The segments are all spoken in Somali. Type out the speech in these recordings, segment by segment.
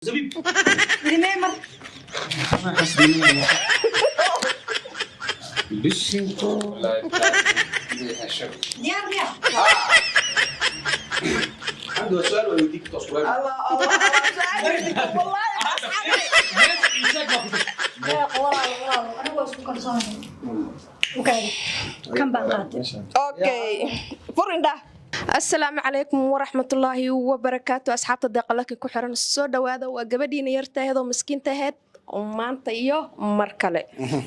Zabiib. Remember. Bisinko. Diyaar miya? Xamdi, waa su'aal waa weydiin kartaa, su'aal. Allah Allah Allah, wallahi Deeq, walaal, walaal, anigu waa isku kalsoonahay. Okay. Kan baan qaatay. Okay, fur indhaha. Asalaamu calaykum waraxmatullaahi wabarakaatu. Asxaabta Deeqalaki ku xiran, soo dhawaada. Waa gabadhiina yartaheed oo miskiinta aheyd oo maanta iyo mar kale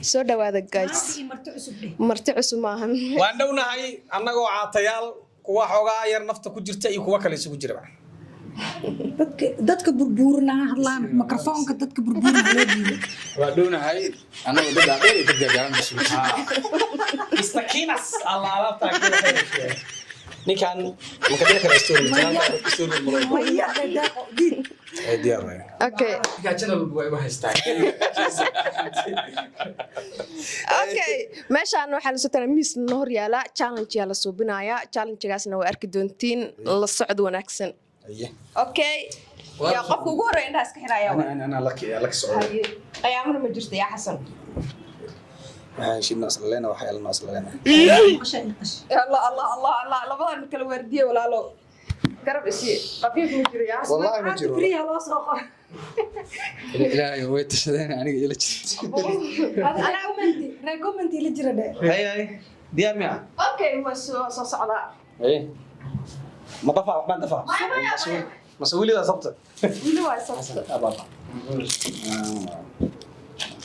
soo dhawaada, guys. Maanta iyo marti cusub dheh. Marti cusub maahan. Waan dhownahay annagoo caatayaal, kuwa xoogaa yar nafta ku jirta iyo kuwa kale isugu jiraba. Dadka burbuurna ha hadlaan, mikrofoonka dadka burbuurna loo dhiibo. Waa dhownahay annagu, dad dhaadheer iyo dad gaagaaban baa isugu jira. Istakinas alla alaabtaa. Ninkan maka dhici kara story story. Maya, Deeqo, diid. Ay, diyaar waay. Okay. Gaajada waa igu haystaa. Okay, meeshaan waxaa lasoo tala miis na hor yaala, challenge yaa la suubinayaa. Challengegaasna waa arki doontiin, la socod wanaagsan. Aye. Okay, yaa qofka ugu horreeya indhaha iska xiraya? Ana ana ana laki laki socda. Qiyaamana ma jirta, yaa Xasan? Waxaan shidna asla leena, waxay alna asla leena. Qasha iyo qash. Allah Allah Allah Allah, labadan kala waardiye. Walaalo, garab isii, qafiif ma jiro, yaa Xasan. Wallahi ma jiro. Free ha loo soo qoro. Ilaahay way tashadeen, aniga ila jirto. Recommend ila jira dheh. Hay hay, diyaar miya? Okay, waa soo socdaa. Ay. Ma dafaa waxbaan dafaa mase welidaa sabta? Wili waa sabta. Ababa.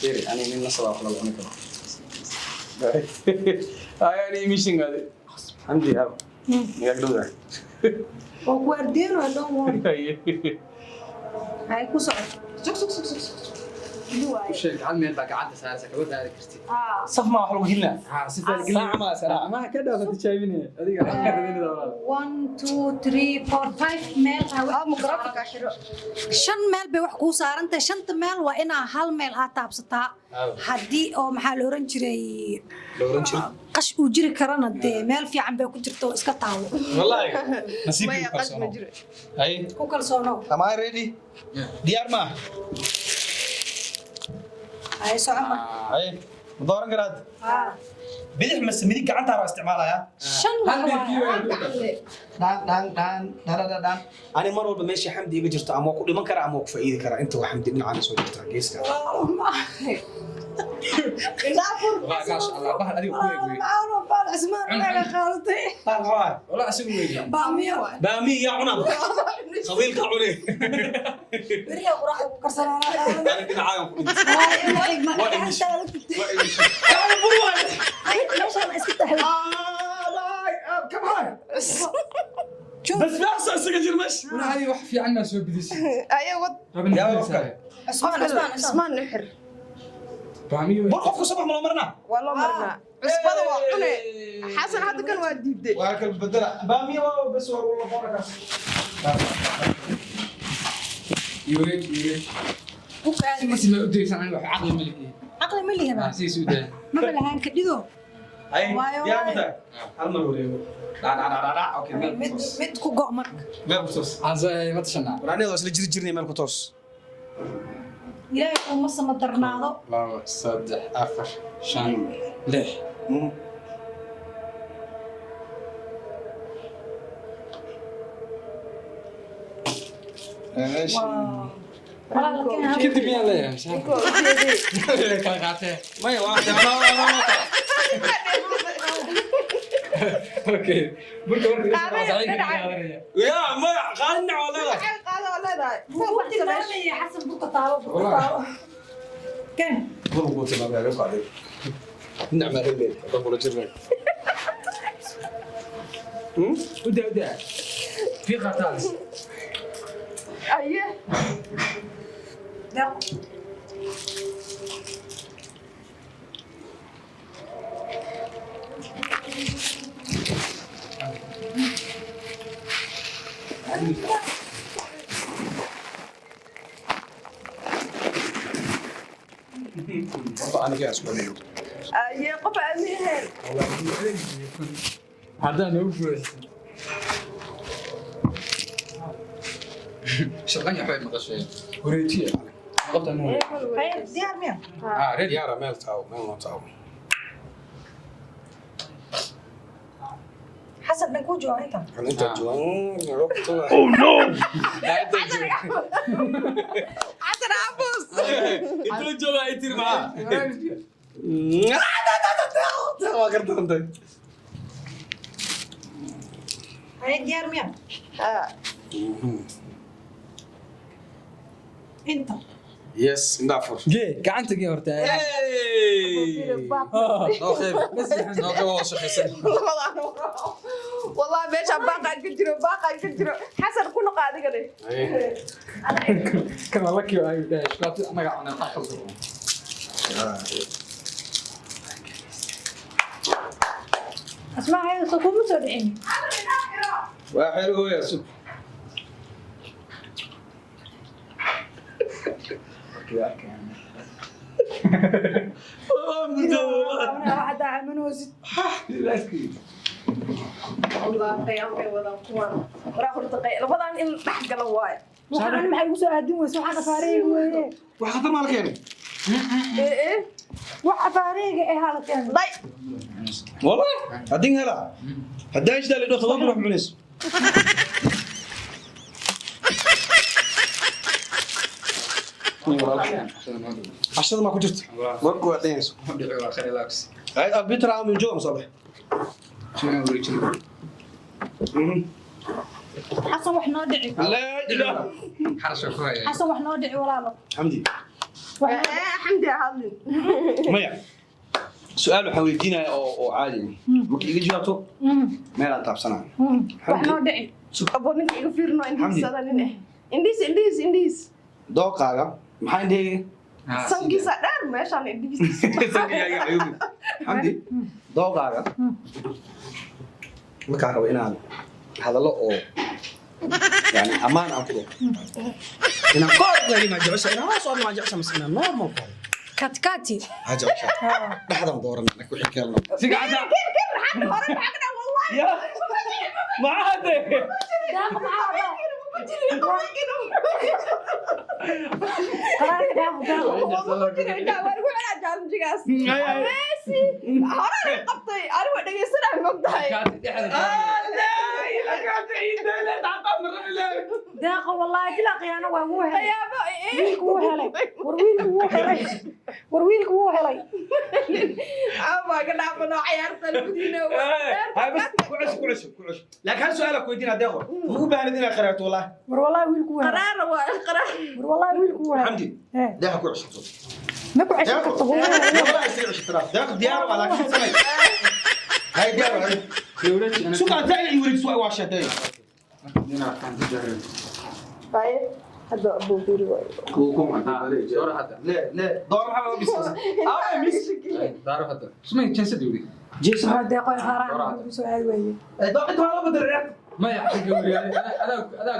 Firi, ani nin nasab wax lagu cuni karo. Ay, ani mission gaade Xamdi hab miyaa dhowdahay? Waa ku waardiyen waa, don't worry. Hay, ku soco. Sug sug sug sug sug, wili waaye. Sheeg, hal meel baa gacanta saaraysa, kama daari kartid. Haa. Saf ma wax lagu hilinaa? Ha, si Saaca ma saaca? Ma ka dhaafa tijaabinaya. Adiga raadinayda walaal. One, two, three, four, five meel ah wax Ah, mikrofonka xiro. Shan meel bay wax kuu saaran tahay. Shanta meel waa inaa hal meel aad taabsataa. Haddii oo maxaa la oran jiray La oran jiray? Qash uu jiri karana dee meel fiican bay ku jirta oo iska taabo. Wallahi nasiibkii. Maya, qash ma jiro. Hay. Ku kalsoonow. Am I ready? Diyaar ma? Ay, soco marka. Hay, ma dooran karaad? Haa. Bidix mase midig gacantaa waa isticmaalayaa? Shan Hal meel wax kii waaye. waa. Dhaan dhaan dhaan dhaan dhaan. Ani mar walba meesha Xamdi iga jirto ama waa ku dhiman karaa ama waa ku faa'iidi karaa. Inta waa Xamdi dhinacaan soo jirta geeska. Indhaha fur. Maasha Allah, bahal adiga ku eeg wey. Macaan oo baal Cismaan meela qaadatay. Baan rabaa. Walaa asigu weey. Baamiyo waay. Baami yaa cunaa, qabiilka cune. Beriyaa quraac ku karsanaanaa. Ani dhinacaagan ku dhintay. Waa Waa imisho. Gacan bur waay. Meeshaan iska taxay. Come on. Bas baas isaga jir meesha. Walaa adiga wax fiican ma soo bidisay. Aye, wad. Yaa qofka. Cismaan, Cismaan, Cismaan. Cismaan xir. Baamiyo. Bur qofku subax ma loo marinaa? Waa loo marinaa. Cusbada waa cune, Xasan. Hadda kan waa diiday. Waa kala bedela. Baamiya waa bas, waa la boorakaas. Yureed yureed. Si ma sima u deysan, aniga wax caqli ma lihi. Caqli ma lihi. Ah, si suu daa. Maba lahaan ka dhigo. Hay, Waayo, diyaar ma waayo. tahay? Hal mar wareego. Dhac dhac dhac dhac. Okay, meel ku Mid toos. mid ku go' marka. Meel ku toos. Aan soo ma tashanaa. War aniga waa isla jiri jirnay, meel ku toos. Ilaahay kuma sama darnaado. 2, 3, 4, 5, 6. Walaal, la keenaa. Kadib miyaan leeyahay? Kala qaatee. Maya, waa. Okay. Burka marka Qaadanaya, dhinaca. Ya, maya, qaadin dhinac waa leedahay. Qaada waa leedahay. Buu tilmaamaya Xasan, burka taabo, burka taabo. Keen. Bur ku tilmaamaya ka qaaday. Dhinac ma leedahay, haddaan kula jirnay. Udaa udaa. Fi qataas. Aye. Deeq. Horta aniga isku leeyo. Aye, qof aan ahayn. Haddaan noogu buuxsan. Shaqan yahay maqashay. Wareejiya. Qabta ma wareejiyo. Haye, diyaar miya? Ah, ready. Diyaara meel taawo, meel noo taawo. Xasan dhan kuu jooga inta. Aan inta joogan. Oh no. Xasan Abus. Inta jooga ay tiri maa. Waa gardarantay. Haye, diyaar miya? Inta. Yes, indhaa fur. Gee, gacanta gee horta. Noo qeyb. Noo qeyb waa shaqaysan. Wallahi meeshaan baaqaan ka jiro, baaqaan ka jiro. Xasan ku noqo adigane. Kana laki ay dhahay. Shaqada anaga cunay qaxo. Asmaa haye, soo kuma soo dhicin. Waa xeer hooya sug. Waxaad aaminoosid. Wallahi qiyam bay wadaan kuwan. Waraa horta labadan in dhex gala waaye. Waxaan maxay ugu soo aadin weyse? Waxaan afaareyga weeye. Wax khatar maa la keenay? Ee ee. Wax afaareyga eh hala keenay. Day. Wallahi haddii hela haddii ajdaa lidho todoba ruux cunayso. Cashada maa ku jirta marku waa dhayayso. Relax. Ay arbitra aan jooga masoo bax. Shaqan wareejiyo. Xasan wax noo dhici. Laa ilaaha. Xarasho ku haya. Xasan wax noo dhici walaalo. Xamdi. Wax Ee, Xamdi ha hadlin. Maya, su-aal waxaan weydiinaya oo caadi ah. Marka iga jawaabto meelaan taabsanaya. Wax noo dhici. Abo ninka iga fiirino Xamdi. indhihiis ada nin eh. Indhihiis, indhihiis, indhihiis. Dooqaaga maxaa indhahayga? Sankiisa dheer meeshaan indhihiis. Sankigaaga cayubi. Xamdi, dooqaaga markaan rabo inaan hadallo oo yani ammaan aan ku dhaho, inaan kor u gaari maa jecesha, inaan hoos u hadlo maa jecesha, mise inaan normal ku hadlo? Katkati. Haa, jecesha dhexdan dooran wixii keelno. Si gacanta. Kir xagga hore maxaa ka dhac wallahi. Ya maxaa de? Daaq maxaa wadaa? Ma jirin, ma jirin. Qaraarka daaq daaq. Ma jirin, indhaha waa lagu celaa challenge-gaas. Messi. Hore la qabtay, anigu dhegeysanaya moogtahay. Daaqa wallahi bila khiyaano waa wuu helay. Qiyaamo, ee. Wiilku wuu helay. War wiilku wuu helay. War wiilku wuu helay. Ama ka dhaafano ciyaarta lagudiina. هاي بس كعش كعش كعش لكن هل سؤالك ويدينا داخل مو باهن إنها قرأت والله. War wallahi wiilku wuu helay. Qaraar waa qaraar. War wallahi wiilku wuu helay. حمدي. Ee. ده كعش. Ma ku ceshan karto wuu helay. والله يصير عش ترى ده ديار على كل سنة هاي ديار هاي. Wareejiyo. سوق زي يوريد سوق واشة ده. Haye, hadda abuu fiiri waayo. Dooro hadda. لا لا دور محمد بس اه ميس. Daaro hadda. Sumay jeesad wuri. جيس. Waa deeqo qaraan ugu soo aadi waayey. دور انت على بدر. Maya xagga wuri. Adaa adaa.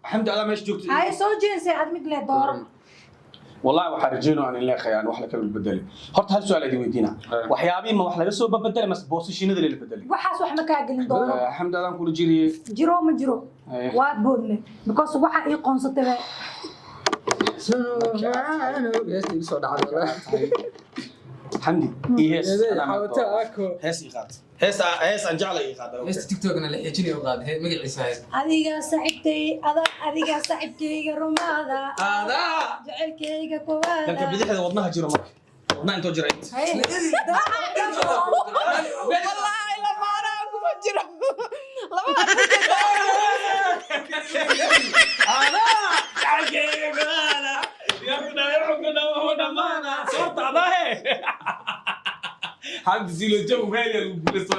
الحمد لله ماشي جوجت. Haye, soo jeensay aad mid leh dooro. والله waxaa rajeynaya in la khayaan wax la kala bedelay. Horta hal su'aal idin weydiina: waxyaabihii ma wax laga soo bedelay mas boosashinada la bedelay? Waxaas wax ma kaa gelin, dooro. Alxamdu lilah kula jiriyay. Jiro ma jiro. Haye. Waa boodne because waxa ii qoonsatay ba. Heesta igu soo dhacday. Xamdi iyo hees. Xawata ako. Hees ii qaad, hees hees aan jeclay ii qaad. Heesta TikTokna la xijinayo qaad. Magaciisa hees. Adiga saaxiibtay ada, adiga saaxiibkayga rumaada. Adaa. Jecelkayga kowaada. Danka bidixda wadnaha jiro, marka wadnaha intoo jira inta. Haye. Wallahi lamaanaa kuma jiro. Labada ku jeeda. Adaa jacelkayga dhamaana sababta adaahe. Xamdi silo jabu meel lagu guulaysto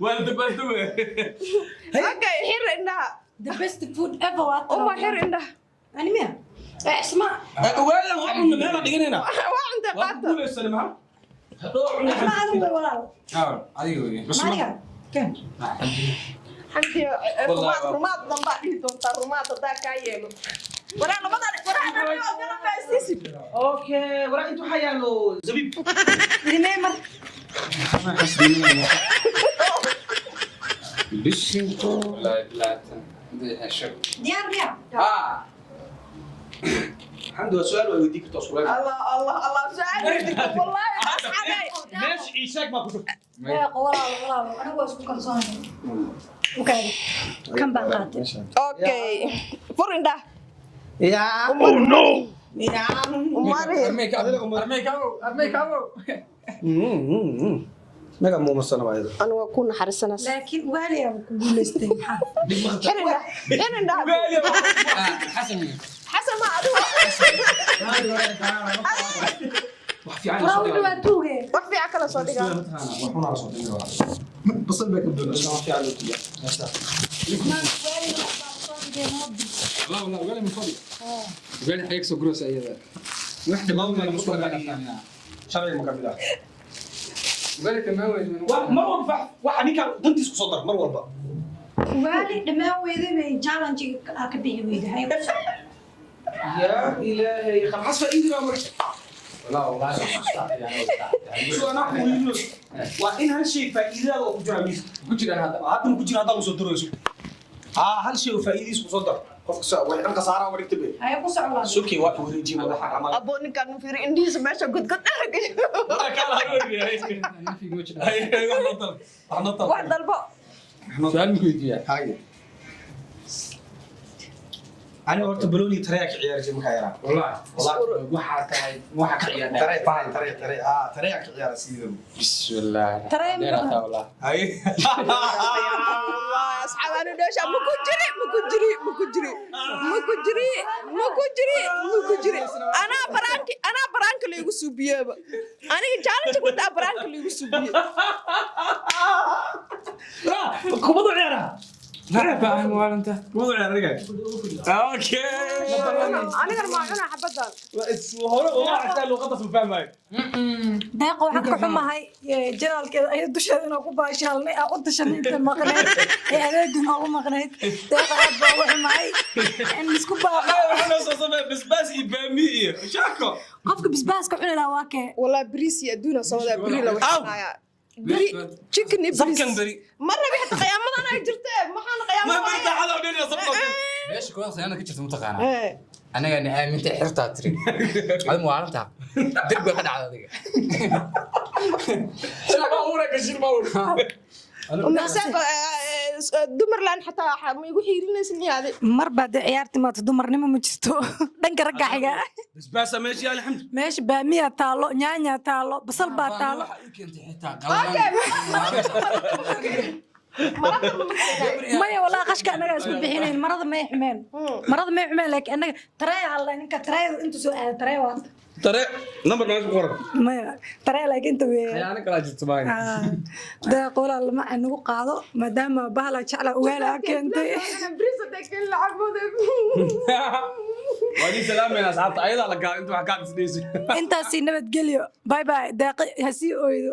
waa la dabaaldaba. Okay, xir indhaha. The best food ever waa. Uma xir indhaha. Ani miya? Eh, isma. Ogaada wax cunna meelaa dhiganayna. Waa cunta waa ku qaata. guulaysanay maxaa? Isma adigu way walaal. Adiga wey. Maaniga keen. Xamdi, rumaad rumaad dambaa dhihi doontaa rumaad haddaa kaa yeelo. Waraa labadan waraa garab baa isiisi. Okay, waraa inta waxaa yaalo zabiib. Idimee mar. Wallahi bilaatan. Hesho. Diyaar miya? Ah. Xamdi, waa su'aal waa weydii kartaa su'aal. Allah, Allah, Allah, su'aal wallahi asxaabay. Meesha ii sheeg baa ku shubtay. Deeqo, walaalo, walaalo, anigu waa isku kalsoonay. Okay, kan baan qaatay. Okay, fur indhaha. Yaa. Umari. Armay ka armay ka armay ka. Mega muumasana waa iyada. Anigu waa ku naxariisanaysa. Laakiin ugaaliyaa ku guulaystay, maxaa? Xir indhaha, xir indhaha. Xasan. Xasan ma adigu. Wax fiican Waa soo u dhigaa. dhawaa tuuge. Wax fiican kala soo dhigaa. Waxuna soo dhigay. Basal baa ka buuxa. Wax fiican loo tiyaa. Ugaaliga wax baa soo dhigay moodi. La wala ugali ma soo dhigo. Ugali xayag soo guraysa iyada. Wax dhamaan ma soo dhigaa. Sharciga ma ka mid ah? Ugali tamaan weyn. Mar walba waxa ninka dantiis ku soo dar mar walba. Ugaali dhammaan weyday bay challenge aa ka bixi weyday. Hay ku soo. Yaa ilaahay, khamxas faa'iido baa marka. Wala wala. Soo anaa ku yidhi waa in hal shay faa'iidada oo ku jira miiska. Ku jiraan hadda. Hadda ma ku jira haddaa soo durayso. Haa, hal shay oo faa'iidiis ku soo dar. Qofka soo wax dhan khasaara uga dhigtay bay. Hay ku socdaa. Suki waa wareejiye madaxa camal. Abo, ninkaan mu fiiri indhihiisa meesha godgod arag. Nafiga ma jiraan. Wax dalbo. Su'aal ma ku weydiiyaa? Haye. Aniga horta balooni tareeya ka ciyaari jiray markaa yaraa. Wallahi. Wallahi. Waxaa tahay waxa ka ciyaarnaa. Taree tahay taree taree aa tareeya ka ciyaara sideedaba. Bismillah. Taree ma- Dheeraata wallahi. Haye. Waa asxaab, anu dheesha ma ku jiri, ma ku jiri, ma ku jiri, ma ku jiri, ma ku jiri, ma ku jiri. Anaa baraanki, anaa baraanka laygu suubiyeba. Aniga challenge ku taa baraanka laygu suubiye. Kubadu ciyaara. Baan waalanta. Kubadu ciyaara aniga. Okay. Anigana maa cunaa xabaddan. Hore waa xataa luqadda soo fahmayo. Deeqa, waxaan ka xumahay janaalkeeda ayada dusheeda inaan ku baashaalnay, aan u tashanay inta maqnayd ee adeegu noogu maqnayd. Deeqa, aad baa uga xumahay in isku baaqa. Waxaa noo soo sameeyay basbaas iyo baami iyo shaako. Qofka basbaaska cuni lahaa waa kee? Wallahi bariis iyo adduuna soo wadaa, beri la waxaaya. Beri chicken iyo bariis. Sabkan beri. Ma rabi xataa qiyaamadan ay jirtee, maxaan Ma qiyaamada. berta xada u dheer sabkan. Meesha kooxda khiyaanada ka jirta ma taqaanaa? Eh. Anaga na aamintay xirtaa tiri. Adiga waalantaa. Derbiga ka dhacda adiga. Shaka uura gashin ma uur. Dumarland xataa ma igu xiirinaysa miyaade? Mar baa dee ciyaarti maata, dumarnimo ma jirto, dhanka ragga xiga. Basbaasa meesha yaal, alxamdu. Meesha baamiyaa taalo, nyaanyaa taalo, basal baa taalo. Waxa ii keentay xitaa Okay. qalalan. Maya, walaa qashka annagaa isku bixinayn. Marada may xumeen, marada may xumeen, laakiin annaga tareeya alla ninka tareeyadu intu soo aada taree waata. Tare number meesha ku qoran. Maya, taree laakiin inta weeye. Khiyaano kala jirto baan. Deeq, walaal ma nagu qaado maadaama bahala jecla ugaala keentay. Waa idin salaamayna asxaabta, ayadaa la gaar inta wax kaa dhisdhaysi. Intaasi nabadgelyo, bye bye. Deeq ha sii oydo.